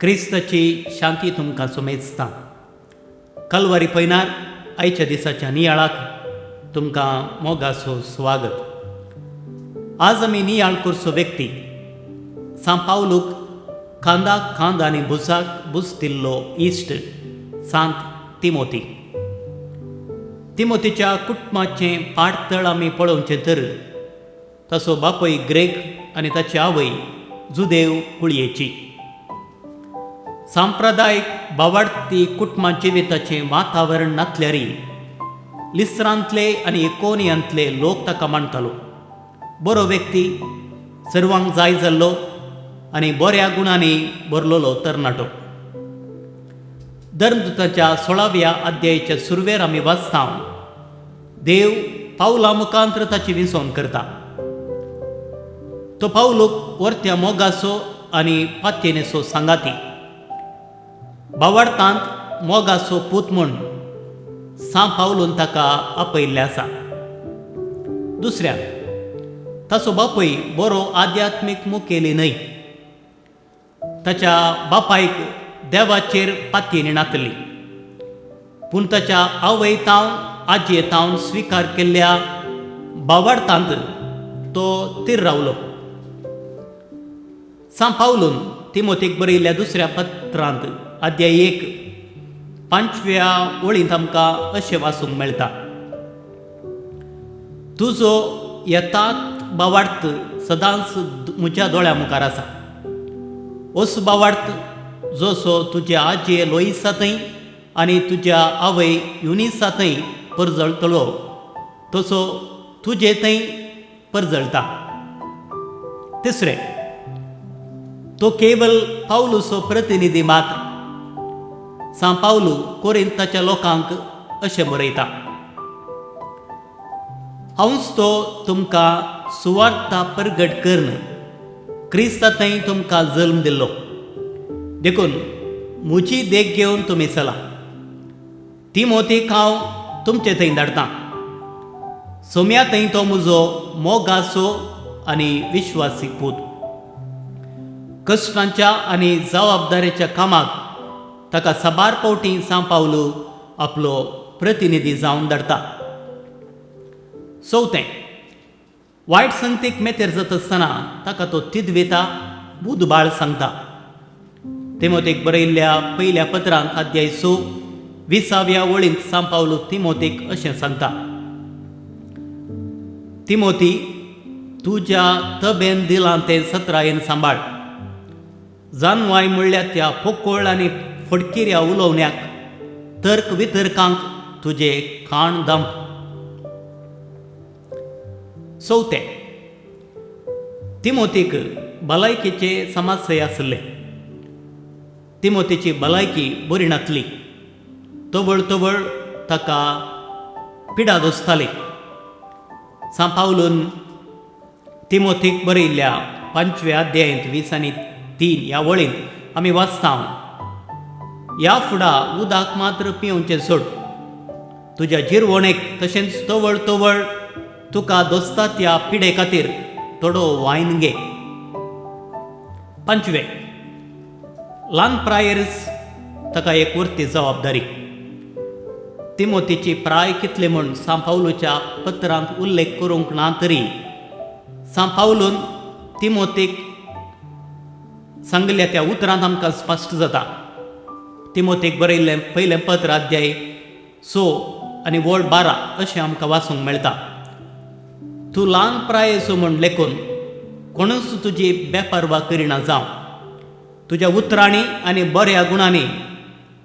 क्रिस्ताची शांती तुमकां सुमेजता. कलवारी पयनार आयच्या दिसाच्या नियाळाक तुमकां मोगाचो स्वागत. आज आमी नियाळ करचो व्यक्ती सां पावलूक खांदाक खांद आनी भुजाक भुज दिल्लो इश्ट सांत तिमोती. तिमोतीच्या कुटुंबाचें पाटतळ आमी पळोवचें तर ताचो बापूय ग्रेक आनी ताची आवय जुदेव कुळयेची. सांप्रदायीक बावाडती कुटुंबा जिविताचें वातावरण नातल्यारी लिस्रांतले आनी एकोनियांतले लोक ताका मानतालो. बरो व्यक्ती, सर्वांक जाय जाल्लो आनी बऱ्या गुणांनी भरलेलो तरणाटो. धर्मदूताच्या 16व्या अध्यायाच्या सुरवेर आमी वाचता, देव पावला मुखांत्र ताची विंचवण करता. तो पावलूक वर्त्या मोगाचो आनी पात्येनेचो सांगाती, बावाडतांत मोगाचो पूत म्हूण सां पावलून ताका आपयल्लें आसा. दुसऱ्या, ताचो बापूय बरो आध्यात्मीक मुखेली न्हय. ताच्या बापायक देवाचेर पातयेनी नातली, पूण ताच्या आवय तावन आजये तावन स्विकार केल्ल्या बावाडतांत तो थीर रावलो. सां पावलून तिमोतीक बरयल्ल्या दुसऱ्या पत्रांत अध्याय 1 5व्या ओळींत आमकां अशें वाचूंक मेळटा, तुजो येतात बावार्थ सदांच म्हज्या दोळ्या मुखार आसा. ओस बावार्थ जसो तुज्या आजये लोईसा थंय आनी तुज्या आवय युनिसा थंय परजळटलो तसो तुजे थंय परजळटा. तिसरें, तो केवल पावलूचो प्रतिनिधी मात्र. सां पावलू कोरिंताच्या लोकांक अशें बरयता, हांवच तो तुमकां सुवार्ता परगट करून क्रिस्ता थंय तुमकां जल्म दिल्लो, देखून म्हजी देख घेवन तुमी चला. तिमोतीक हांव तुमचे थंय धाडटा. सोम्या थंय तो म्हजो मोगाचो आनी विश्वासी पूत. कश्टांच्या आनी जबाबदारेच्या कामाक ताका साबार पावटी सां पावलू आपलो प्रतिनिधी जावन धाडटा. चवथें, वायट संगतीक मेतेर जाता आसतना ताका तो तिदविता, बुदबाळ सांगता. तिमोतीक बरयल्ल्या पयल्या पत्रांत अध्याय 6 20व्या ओळींत सां पावलू तिमोतीक अशें सांगता, तिमोती तुज्या तबेन दिलां तें सत्रायेन सांबाळ. जानवाय म्हणल्यार त्या पोकोळ आनी फटकिऱ्या उलोवण्याक तर्क वितर्कांक तुजे काण दाम. चवथें, तिमोतीक भलायकेचे समस्या आसले. तिमोतीची भलायकी बरी नासली. तवळ तवळ ताका पिडा दोसताली. सां पावलून तिमोतीक बरयल्ल्या 5व्या अध्यायांत 20 आनी 3 ह्या वळींत आमी वाचता, ह्या फुडा उदक मात्र पिवचें सोड, तुज्या जिरवणेक तशेंच तवळ तवळ तुका दोसता त्या पिडे खातीर थोडो वायन घे. 5वें, ल्हान प्रायेरच ताका एक उरती जबाबदारी. तिमोतीची प्राय कितले म्हूण सां पावलूच्या पत्रांत उल्लेख करूंक ना तरी सां पावलून तिमोतीक सांगिल्ल्या त्या उतरांत आमकां स्पश्ट जाता. तिमोतीक बरयल्लें पयलें पत्र अध्याय 6 आनी वळ 12 अशें आमकां वाचूंक मेळटा. तूं ल्हान प्रायेचो म्हूण लेखून कोणूच तुजी बेपर्वा करिना जावं. तुज्या उतरांनी आनी बऱ्या गुणांनी,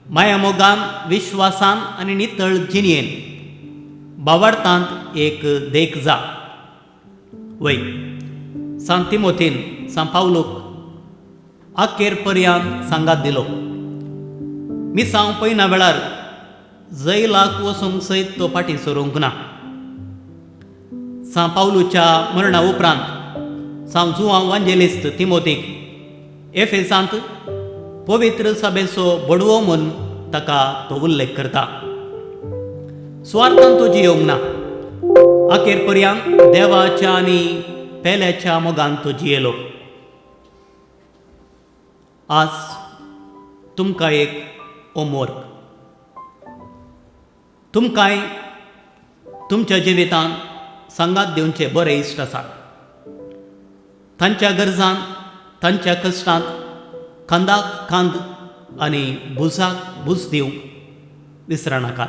मायामोगान, विश्वासान आनी नितळ जिणयेन बावाडतांत एक देख जा. वय सांत तिमोतीन सां पावलूक अखेर पर्यंत सांगात दिलो. मिसांव पयना वेळार जैलाक वचूंक सयत तो फाटीं सरूंक ना. सां पावलूच्या मरणा उपरांत सां जुआंव वांजेलिस्त तिमोतीक एफेसांत पवित्र सभेचो बडवो म्हूण ताका तो उल्लेख करता. सुवार्थान तो जियोवंक ना, अखेर पर्यंत देवाच्या आनी पेल्याच्या मोगान तो जियेलो. आज तुमकां एक होमवर्क. तुमकांय तुमच्या जिवितांत सांगात दिवचे बरे इश्ट आसात. तांच्या गरजांत, तांच्या कश्टांत खांदाक खांद आनी भुजाक भूज दिवंक विसरनाकात.